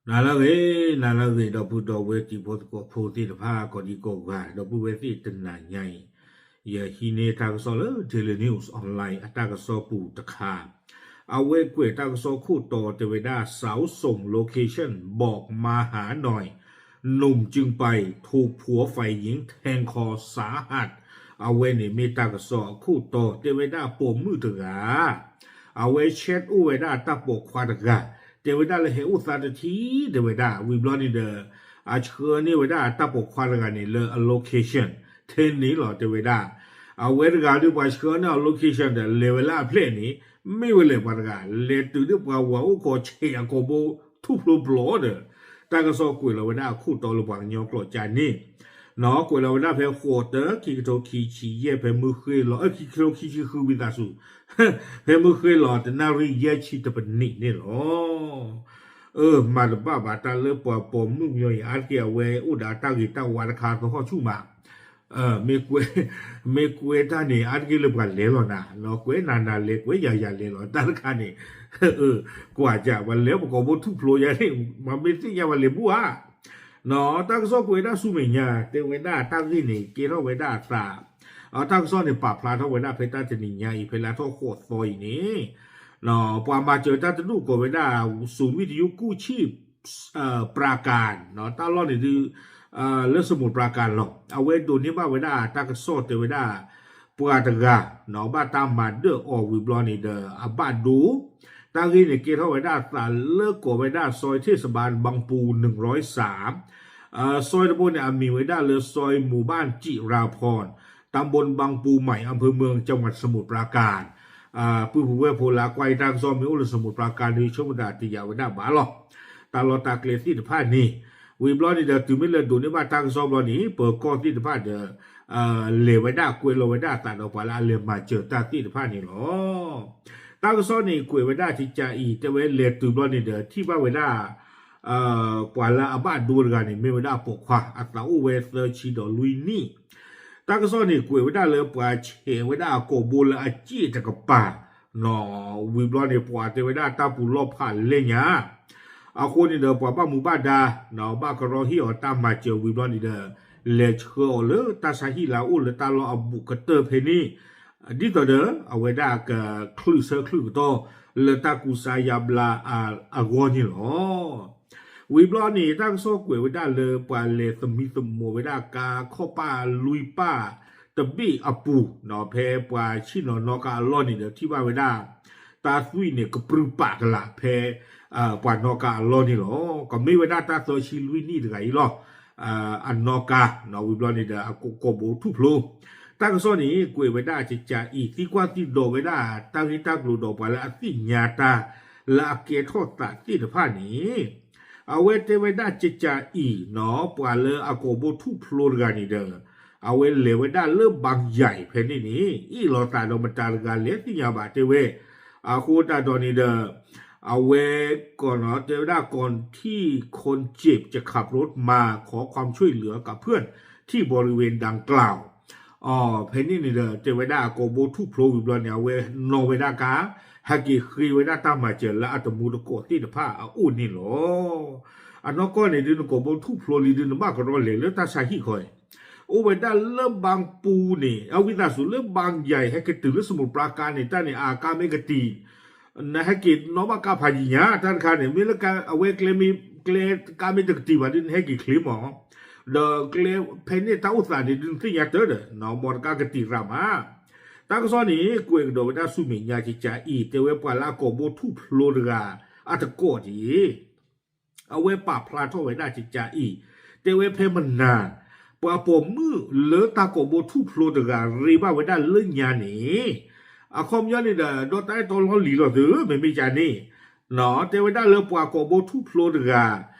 နၤလၢအဂ့ၤ, နၤလၢအဂ့ၤ ဒီပုၢ်ဒီဝဲၢ်တံၤဖိသကိးဖိသ့ၣ်တဖၣ် ကိးဒံကိးဂၤ ဒီပုၢ်ဝဲၢ်သ့ၣ်တနၤညါအံၤ, ယဟံးန့ၢ်တၢ်ကစီၣ်လၢ Daily News Online အတၢ်ကစီၣ်ပူၤတခါ, အဝဲကွဲးတၢ်ကစီၣ်ခိၣ်တီတဲဝဲဒၣ် สาวส่งโลเคชั่นบอกมาหาหน่อย หนุ่มเชียงใหม่ถูกผัวฝ่ายหญิงแทงคอสาหัส အဝဲန့ၣ်မ့ၢ်တၢ်ကစီၣ်အခိၣ်တီတဲဝဲဒၣ်ပိာ်မုၣ်တဂၤ အဝဲဆဲးအိၣ်ဝဲဒၣ်တၢ်ပိာ်ခွါတဂၤ, တဲဝဲဒၣ်လၢဟဲအိၣ်သးတထံၣ် တဲဝဲဒၣ် ဝံၤဘျီန့ၣ်ဒီး အဆှၢန့ၢ်ဝဲဒၣ်တၢ်ပိာ်ခွါတဂၤန့ၣ်လၢအ location ထဲန့ၣ်လီၤ တဲဝဲဒၣ်. အဝဲတဂၤဒီးပှၤဆှၢန့ၢ်အ location ဒီး လဲၤဝဲလၢအဖျဲၣ်န့ၣ် မ့ၢ်ဝဲလဲၣ်ပှၤတဂၤ လဲၤတုၤဒီးပှၤဝၤအိၣ်ခိးဆဲးအကိာ်ဘိထူၣ်ဖျိဘျီဒီး တၢ်ကစီၣ်ကွဲးလီၤဝဲဒၣ်အခိၣ်တီလၢပှၤကညီကျိာ်ကၠါန့ၣ် ကွဲးလီၤဝဲဒၣ်ဖဲဃိးသၢ ခံကထိခံဆံယဲၢ် ဖဲမုၢ်ဃ့လီၤ အ ခံကထိခံဆံဃု ဝံသးစူၤ ဖဲမုၢ်ဃ့လီၤတနၣ်ရံၣ်ယဲၢ်ဆံတပနံးန့ၣ်လီၤ. အၢ မၤတဘၣ်ဘၣ်တၢ်လၢပှၤပိာ်မုၣ်ကညီအံၤ အါတက့ၢ်အဝဲအိၣ်ဒီးအတၢ်ဂ့ၤတၢ်ဝါတခါသဟီၣ်ဆူၣ်မး မ့ၢ်ကွဲးတၢ်န့ၣ် အါတက့ၢ်လၢပှၤလဲၤလီၤနၤ ကွဲးနၤနၤလဲၤ ကွဲးယၤယၤလဲၤလီၤ တၢ်တခါန့ၣ် ကွၢ်ကၢ် ပှၤလဲၤပကိာ်ဘိထူၣ်ဖျိယါန့ၣ် မ့ၢ်သ့ၣ်ညါပှၤလဲၤဘူၣ်ဧါ တၢ်ကစီၣ်ကွဲးဝဲဒၣ်ဆူမဲာ်ညါ တဲဝဲဒၣ်တၢ်ဂ့ၢ်န့ၣ် ကဲထီၣ်ဝဲဒၣ်အသး တၢ်ကစီၣ်န့ၣ် ပာ်ဖျါထီၣ်ဝဲဒၣ်ဖဲတၢ်တနံၤညါအံၤ ဖဲလါထီၣ်ဃိးသီအံၤန့ၣ် ပှၤမၤစၢၤတၢ်တဒူၣ်ကိးဝဲဒၣ် ศูนย์วิทยุกู้ชีพ ปราการ တၢ်လီၢ်န့ၣ်ဒုး လၢ สมุทรปราการ လီၤ အဝဲဒိးန့ၢ်ဘၣ်ဝဲဒၣ်တၢ်ကစီၣ်တဲဝဲဒၣ် ပှၤတဂၤ ဘၣ်တၢ်မၤဒၢၣ်အီၤဝံၤဘျီန့ၣ်ဒီး အဘၣ်ဒိ တၢ်ဂ့ၢ်န့ၣ်ကဲထီၣ်ဝဲဒၣ်အသးလၢကိးဝဲဒၣ် ซอยเทศบาลบางปู หนึ่งร้อยสาม ซอยတဘိန့ၣ် အမံၤဝဲဒၣ်လၢ ซอยหมู่บ้านจิราพร ตำบลบางปูใหม่ อำเภอเมือง จังหวัดสมุทรปราการ ပုၢ်ဖိဝဲၢ်ဖိလၢကွၢ်ယတၢ်ကစီၣ်မ့ၢ်အိၣ်လၢ สมุทรปราการ ဒီးဆိကမိၣ်တၢ်တယာ်ဝဲဒၣ်ဘၣ်လီၤ တၢ်လီၢ်တၢ်ကျဲသ့ၣ်တဖၣ်န့ၣ် ဝံၤဘျီန့ၣ်ဒီး တုၤမ့ၢ်လၢဒိးန့ၢ်ဘၣ်တၢ်ကစီၣ်ဘျီန့ၣ် ပၢၤကီၢ်သ့ၣ်တဖၣ်ဒီး လဲၤဝဲဒၣ်ကွဲးလီၤဝဲဒၣ်အသးဒီးပှၤလၢအလဲၤမၤစၢၤတၢ်သ့ၣ်တဖၣ်န့ၣ်လီၤ. တၢ်ကစီၣ်န့ၣ်ကွဲးဝဲဒၣ်ကကးအံၤ တဲဝဲလဲၤတုၤဘျီန့ၣ်ဒီး ထံၣ်ဘၣ်ဝဲဒၣ် ပှၤလၢအဘၣ်ဒိတဂၤန့ၣ် မ့ၢ်ဝဲဒၣ်အပိာ်ခွါ အသးအိၣ်ဝဲသၢဆံဒီးလွံၢ်နံၣ် တၢ်ကစီၣ်န့ၣ်ကွဲးဝဲဒၣ်လၢပှၤဆဲးဝဲဒၣ်အကိာ်ဘိလၢအစ့ၣ်တကပၤ ဝံၤဘျီန့ၣ် ပှၤတဲဝဲဒၣ်တၢ်ပူၤလီၢ်ဖးလဲၢ်ညါ အဃိန့ၣ်ဒီး ပှၤဘၣ်မူဘၣ်ဒါ ဘၣ်ကရီဟ့ၣ်အီၤတၢ်မၤစၢၤဝံၤဘျီန့ၣ်ဒီး လဲၤဆှၢအီၤလၢတၢ်ဆါဟံၣ်လၢအအိၣ်လၢတၢ်လီၢ်အဘူးကတၢၢ်ဖဲန့ၣ် ဒ်သိးဒီးအဝဲဒၣ်ကချုးဆၢချုးကတီၢ်လၢတၢ်ကူစါယါဘျါအဂီၢ်န့ၣ်လီၤ. ဝံၤဘျီန့ၣ် တၢ်ကစီၣ်ကွဲးဝဲဒၣ်လၢပှၤလဲၤသမံသမိးဝဲဒၣ်ကါခီၣ်ပၢ်လွံၢ်ပၢ်တဘ့ၣ်အပူၤ ဖဲပှၤဆ့ၣ်နီၤနီၣ်ကါအလီၢ်န့ၣ်ဒီး ထံၣ်ဘၣ်ဝဲဒၣ် တၢ်သွံၣ်န့ၣ်ကပြုၢ်ပာ်ကလာ်ဖဲ ပှၤနီၣ်ကါအလီၢ်န့ၣ်လီၤ. ကမ့ၢ်ဝဲဒၣ်တၢ်သၢဆံလွံၢ်နံၣ်တဂၤအံၤလီၤ. အနီၣ်ကါ ဝံၤဘျီန့ၣ်ဒီး အကိာ်ဘိထူၣ်ဖျိ တၢ်ကစီၣ်န့ၣ် ကွဲးဝဲဒၣ်ကကးအံၤ သံကွၢ်သံဒိးဝဲဒၣ်တၢ်ဂ့ၢ်တၢ်ကျိၤဒီးပှၤလၢအသ့ၣ်ညါတၢ် လၢအကဲထီၣ်သးသ့ၣ်တဖၣ်န့ၣ် အဝဲတဲဝဲဒၣ်ကကးအံၤနီၤ ပှၤလၢအကိာ်ဘိထူၣ်ဖျိတဂၤန့ၣ်ဒီး အဝဲလဲၤဝဲဒၣ်လၢဘၣ်ယဲၢ်ဖဲန့ၣ်န့ၣ် အ့ၣ်လိာ်သးဒီးမတၤတဂၤလဲၣ်သ့ၣ်ညါဘၣ်တဲဝဲ အဃိသတးဒီးန့ၣ်ဒီး အဝဲ တဲဝဲဒၣ် ก่อนที่คนเจ็บจะขับรถมาขอความช่วยเหลือกับเพื่อนที่บริเวณดังกล่าว ဖဲန့ၣ်န့ၣ်ဒီး တဲဝဲဒၣ်အကိာ်ဘိထူၣ်ဖျိဝံၤဘျီန့ၣ် အဝဲနီၣ်ဝဲဒၣ်ကါ ဟဲက့ၤဃ့ဝဲဒၣ်တၢ်မၤစၢၤလၢအတမူတကိးသ့ၣ်တဖၣ်အအိၣ်န့ၣ်လီၤ. အနီၢ်ကီၢ်န့ၣ်ဒုး နကိာ်ဘိထူၣ်ဖျိလံဒုး နဘၣ်ကရီလဲၤလၢတၢ်ဆါဟံၣ်ဃီအံၤ အိၣ်ဝဲဒၣ်လၢဘၣ်ပူၤန့ၣ် အဝံသးစူၤလၢဘၣ်ယဲၢ် ဟဲက့ၤတုၤလၢ สมุทรปราการ န့ၣ် တၢ်န့ၣ် အကါမ့ၢ်ကတံၤ နဟဲက့ၤနီၣ်ဘၣ်ကါဖးယံၤညါ တၢ်တခါန့ၣ် မ့ၢ်လၢအဝဲကျဲမ့ၢ် ကျဲကါမ့ၢ်တကတံၤဘၣ်ဒုး နဟဲက့ၤချ့မး ဒီးကျဲဖဲန့ၣ်တၢ်အိၣ်သးန့ၣ်ဒုး နသ့ၣ်ညါတၢ်ဒီး မီတကါကတံၤရၣ်မး တၢ်ကစီၣ်န့ၣ် ကွဲးကဒီးဝဲဒၣ်ဆူမဲာ်ညါကကးအံၤ တဲဝဲပှၤလၢအကိာ်ဘိထူၣ်ဖျိတဂၤ အတကိးဒ် အဝဲပာ်ဖျါထီၣ်ဝဲဒၣ်ကကးအံၤ တဲဝဲဖဲမနၤ ပှၤပိာ်မုၣ်လၢတၢ်ကိာ်ဘိထူၣ်ဖျိတဂၤ ရ့ဘၣ်ဝဲဒၣ်လၢညါန့ၣ် အခီပညီန့ၣ်ဒီး ဒီးတၢ်အဲၣ်တီလီၢ်လံၤလီၤသု မ့မ့ၢ်ကန့ၣ် တဲဝဲဒၣ်လၢပှၤကိာ်ဘိထူၣ်ဖျိတဂၤ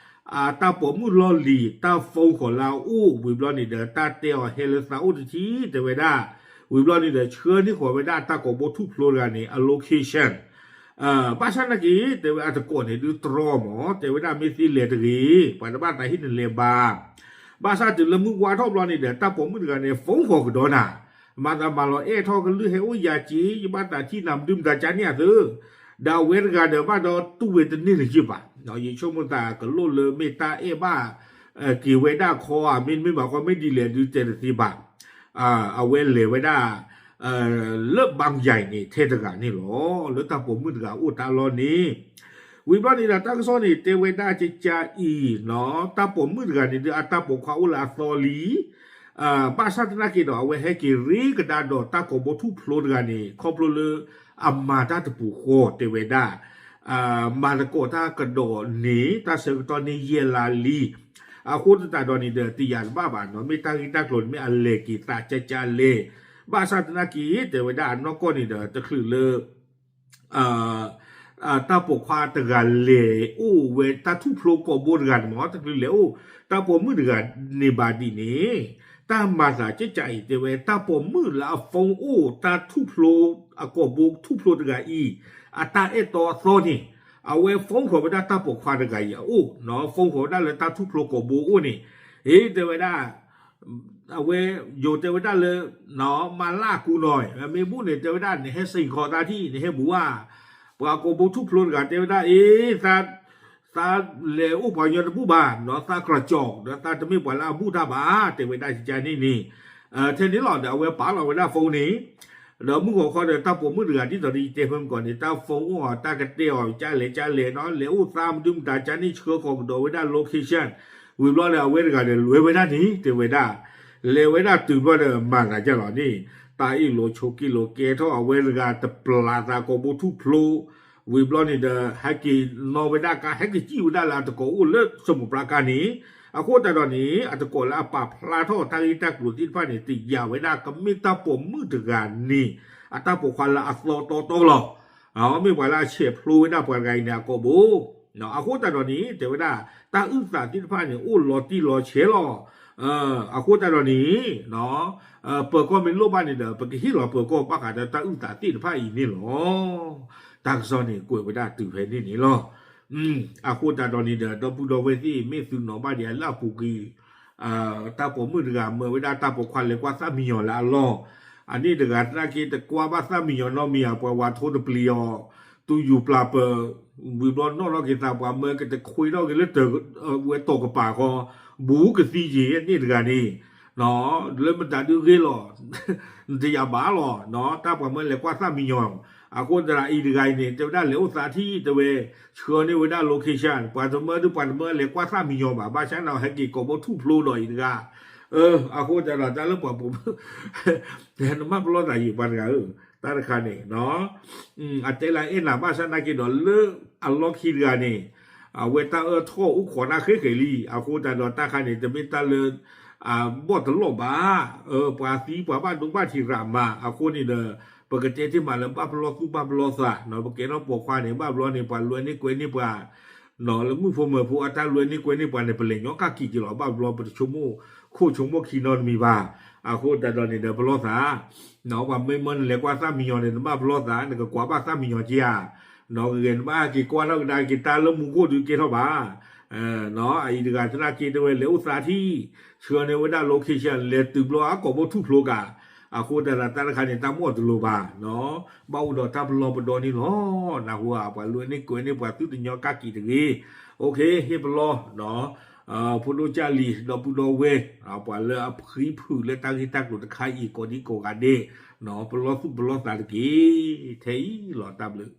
အတၢ်ပိာ်မုၣ်လီၢ်လံၤ တၢ် phone ဃီၤလၢအအိၣ် ဝံၤဘျီန့ၣ်ဒီး တၢ်တဲအီၤဟဲလၢသးအိၣ်တထံၣ် တဲဝဲဒၣ် ဝံၤဘျီန့ၣ်ဒီး ဆှၢန့ၢ်ဃီၤဝဲဒၣ်တၢ်ကိာ်ဘိထူၣ်ဖျိတဂၤန့ၣ် အ location ဘၣ်ဆၣ်နာ်က့ တဲဝဲအတကိးန့ၣ်ဒုးတြီမး တဲဝဲဒၣ်မ့ၢ်သ့လဲၤတဂ့ၤ ပှၤတဘၣ်သးဟ့ၣ်နလဲၤဘၣ် ဘၣ်ဆၣ်တုၤလၢမုၢ်ဝါထီၣ်ဘျီန့ၣ်ဒီး တၢ်ပိာ်မုၣ်တဂၤန့ၣ် phone ဃီၤကဒီးနၤ မၤသးမၤလီၤအဲၣ်ထီၣ်ကလုၢ်ဟဲအိၣ်ယၤက့ၤ ယဘၣ်သးထံၣ်နၤမနုၤမတၤကန့ၣ်အသု ဒီးအဝဲတဂၤဒီးဘၣ်ဒီးတူၢ်ဝဲတန့ၢ်လၢၤက့ၤဘၣ် ယဆိကမိၣ်သးကလိၣ်လၢမ့ၢ်တၢ်အဲၣ်ဘၣ်က့ၤဝဲဒၣ်ခီဧါ မ့တမ့ၢ်ဘၣ်ခီ မ့ၢ်ဒ်လဲၣ်ဒုးတဲတသ့ဘၣ်. အဝဲလဲၤဝဲဒၣ် လၢဘၣ်ယၤန့ၣ် ထဲတဂၤန့ၣ်လီၤ. လၢတၢ်ပိာ်မုၣ်တဂၤအိၣ်တၢ်လီၢ်န့ၣ် ဝံၤဘျီန့ၣ်ဒီး တၢ်ကစီၣ်န့ၣ် တဲဝဲဒၣ်ကကါအံၤနီၤ, တၢ်ပိာ်မုၣ်တဂၤန့ၣ်ဒုး အတၢ်ပိာ်ခွါအိၣ်လၢအသီလံ ဘၣ်ဆၣ်သနာ်က့ဒီး အဝဲဟဲက့ၤရ့ကဒါဒီးတၢ်ကိာ်ဘိထူၣ်ဖျိတဂၤန့ၣ် ခီဖျိလၢ အမၤတၢ်တပူၤဃီတဲဝဲဒၣ်, မၤသကိးတၢ်ကဒီးန့ၣ် တၢ်ဆၢကတီၢ်န့ၣ်ယဲၢ်လါလံ. အဃိသတးဒီးန့ၣ်ဒီး တယာ်တဘၣ်ဘၣ်နီၤ, မ့ၢ်တၢ်ဂ့ၢ်တၢ်ကျိၤန့ၣ် မ့ၢ်အလဲၤက့ၤသးကကါလဲၣ်. ဘၣ်ဆၣ်သနာ်က့ တဲဝဲဒၣ် အနီၢ်ကီၢ်န့ၣ်ဒီး တချုးလၢ တၢ်ပိာ်ခွါတဂၤလဲၤအိၣ်ဝဲတၢ်ထူၣ်ဖျိကိာ်ဘိတဂၤန့ၣ်မ့ၢ် တချုးလဲၤအိၣ် တၢ်ပိာ်မုၣ်တဂၤန့ၣ်ဘၣ်ဒ်န့ၣ် တၢ်မၤသးကကါအံၤတဲဝဲ တၢ်ပိာ်မုၣ်လၢအ phone အိၣ်တၢ်ထူၣ်ဖျိ အကိာ်ဘိထူၣ်ဖျိတဂၤအံၤ အတၢ်အဲၣ်တီအသီန့ၣ် အဝဲ phone ဃီၤဝဲဒၣ်တၢ်ပိာ်ခွါတဂၤအံၤအအိၣ်နီၤ, phone ဃီၤဝဲဒၣ်လၢတၢ်ထူၣ်ဖျိကိာ်ဘိအအိၣ်န့ၣ် အ့ တဲဝဲဒၣ် အဝဲယိၤတဲဝဲဒၣ်လၢ မၤလၢအကူနီၤ, မ့ၢ်ဘူၣ်န့ၣ် တဲဝဲဒၣ် နဟဲစံၣ်ခီသးထံၣ် နဟဲဘူးဧါ, ပှၤကိာ်ဘိထူၣ်ဖျိတဂၤတဲဝဲဒၣ် အ့ သး သးလဲၤအိၣ်ပှၤကညီတဘူၣ်ဘၣ်နီၤ, သးကြၢးကၠီၣ်ဒီး သးတမ့ၢ်ပှၤလၢအဘူၣ်တၢ်ဘၣ် တဲဝဲဒၣ်ကကါန့ၣ်န့ၣ်, ထဲန့ၣ်လီၤဒီး အဝဲပာ်လီၤဝဲဒၣ် phone န့ၣ် ဒီးမုၢ်ဂီၤခီဒီး တၢ်ပိာ်မုၣ်တဂၤဒ်သိးဒီးယတဲဖဲမုၢ်ကီၢ်န့ၣ် တၢ် phone အိၣ်အီၤ တၢ်ကတဲအီၤ ကလဲၤကလဲၤနီၤ, လဲၤအိၣ်သးမနုၤမတၤ ကန့ၣ်ဆှၢဃီၤကဒီးဝဲဒၣ် location, ဝံၤဘျီဒီး အဝဲတဂၤဒီး လဲၤဝဲဒၣ်န့ၣ် တဲဝဲဒၣ်, လဲၤဝဲဒၣ်တုၤဘျီဒီး မၤသးဒ်လီၤန့ၣ်, တၢ်အ့ၣ်လိာ်ဆိးက့လိာ်ကဲထီၣ် အဝဲတဂၤတပျၢ်သးကိာ်ဘိထူၣ်ဖျိ, ဝံၤဘျီန့ၣ်ဒီး ဟဲက့ၤနီၣ်ဝဲဒၣ်ကါ ဟဲက့ၤစံၣ်ဝဲဒၣ်လၢအတကိးအိၣ်လၢ စမုၢ်ပြးကါန့ၣ်, အဃိသတးဒီးန့ၣ် အတကိးလၢအပာ်ဖျါထီၣ်တၢ်ဂ့ၢ်တၢ်ကျိၤသ့ၣ်တဖၣ်န့ၣ် တယာ်ဝဲဒၣ် ကမ့ၢ်တၢ်ပိာ်မုၣ်တဂၤန့ၣ် အတၢ်ပိာ်ခွါလၢအသီတီတီလီၤ. မ့ၢ်ပှၤလၢအဆဲးဖျိဝဲဒၣ်ပှၤတဂၤအံၤန့ၣ် အကိာ်ဘိ အဃိသတးဒီးန့ၣ် တဲဝဲဒၣ် တၢ်အုၣ်သးသ့ၣ်တဖၣ်န့ၣ် အိၣ်လီၤတံၢ်လီၤဆဲးလီၤ. အဃိသတးဒီးန့ၣ် ပၢၤကီၢ်မ့ၢ်လိၣ်ဘၣ်န့ၣ်ဒီး ပကဟ့ၣ်လီၤပၢၤကီၢ်ဘၣ်ဃးဒီးတၢ်အုၣ်သးသ့ၣ်တဖၣ်အံၤန့ၣ်လီၤ. တၢ်ကစီၣ်န့ၣ် ကွဲးဝဲဒၣ်တုၤဖဲန့ၣ်န့ၣ်လီၤ. အဃိသတးဒီးန့ၣ်ဒီး ဒီပုၢ်ဒီဝဲၢ်သ့ၣ် မ့ၢ်သုနီၤဘၣ်ဒံးလၢအပူၤကွံာ် တၢ်ပိာ်မုၣ်တဂၤမၢဝဲဒၣ်တၢ်ပိာ်ခွါလဲၤကွၢ်သၣ်မံယီၤလၢအလီၢ်, အန့ၣ်တဂၤသနာ်က့တကွၢ်ဘၣ်သၣ်မံယီၤနီတမံၤဧါ, ပှၤဝၤထိတပျံၤအီၤ, တုၤယူၤပျၢ်ပၢၤ, ဝံၤဘျီနီၣ်ထီၣ်က့ၤသးပှၤမၢကတခွ့ထီၣ်က့ၤလၢတၢ်ဝဲတီၢ်ကပၤဃီ, ဘူးကသံယ့ၤန့ၣ်တဂၤန့ၣ် လၢမတၤဒုးဂ့ၤလီၤ နတယာ်ဘၣ်လီၤ, တၢ်ပှၤမၢလဲၤကွၢ်သၣ်မံယီၤ, အဃိသတးအံၤတဂၤအံၤန့ၣ် တဲဝဲဒၣ်လဲၤအိၣ်သးထံၣ် တဲဝဲ ဆှၢန့ၢ်ဝဲဒၣ် location, ပှၤတမၢဒုးပှၤတမၢလဲၤကွၢ်သၣ်မံယီၤဘၣ်, ဘၣ်ဆၣ်န့ၣ်ဟဲက့ၤကိာ်ဘိထူၣ်ဖျိဒီးအံၤတဂၤ, အဃိသတးဒီးတၢ်လၢပှၤပိာ်မုၣ် နမၢပလီၢ်သးယံာ်ပှၤတဂၤဧၢ, တၢ်တခါန့ၣ် အတဲလၢအဲၣ်နၤဘၣ်ဆၣ်နာ်က့ဒီးလၢအလီၢ်ခံတဂၤန့ၣ် အဝဲတၢ်အၢထီၣ်အိၣ်ခိးနၢ်ဃဲဃဲလံ, အဃိသတးဒီးတၢ်ခါန့ၣ် တမ့ၢ်တၢ်လၢ ဘီၣ်တလီၢ်ဘၣ်, ပှၤသံပှၤဘၣ်ဒိဘၣ်ထံးရးမး, အဃိန့ၣ်ဒီး ပကတဲတ့ၢ်မးလၢဘၣ်ပလီၢ်သူၣ်ဘၣ်ပလီၢ်သး, ပကဲထီၣ်ပိာ်ခွါန့ၣ် ဘၣ်ဘျီန့ၣ် ပှၤလွဲန့ၢ်ကွဲန့ၢ်ပှၤ လၢမုၣ်ဖိမၢၤဖိအတၢ်လွဲန့ၢ်ကွဲန့ၢ်ပှၤန့ၣ် ပလဲၤညီကၣ်ကံးက့ၤလီၤ, ဘၣ်ဘျီပတဆိကမိၣ် ခိၣ်ဆိကမိၣ်ခံနီတမံၤဘၣ်, အဃိသတးဒီးန့ၣ်ဒီးပလီၢ်သး ပှၤမ့ၢ်မၢနလဲၤကွၢ်သၣ်မံယီၤန့ၣ် နဘၣ်ပလီၢ်သး နကကွၢ်ဘၣ်သၣ်မံယီၤက့ဧါ, ဂ့ၤဂ့ၤနဘၣ်ဟဲက့ၤကွၢ်ထီၣ်ကဒါက့ၤတၢ်လၢမူခိၣ်ဒုးကဲထီၣ်ဘၣ်, အအံၤတဂၤသနာ်က့တဲဝဲလဲၤအိၣ်သးထံၣ်, ဆှၢန့ၢ်ဝဲဒၣ် location လဲၤတုၤဘျီအကိာ်ဘိထူၣ်ဖျိကး, အဃိသတးဒီးတၢ်တခါန့ၣ် တၢ်မ့ၢ်အီၤတလိၤဘၣ်, ဘၣ်အိၣ်ဒီးတၢ်ပလီၢ်ပဒီန့ၣ်လီၤ, နၢ်ဟူဧါ, ပှၤလွဲန့ၢ်ကွဲန့ၢ်ပှၤသုတညီကၣ်ကံးတဂ့ၤ, ဖိဒိၣ်ကၢ်လံၤ ဒီပုၢ်ဒီဝဲၢ် ပှၤလၢအဖှံဖုးလၢတၢ်ဂ့ၢ်တၢ်ကျိၤတခါအံၤ ကိးဒံကိးဂၤဒဲး, ပလီၢ်သူၣ်ပလီၢ်သးတက့ၢ်, ထဲအံၤလီၤတၢ်ဘျုး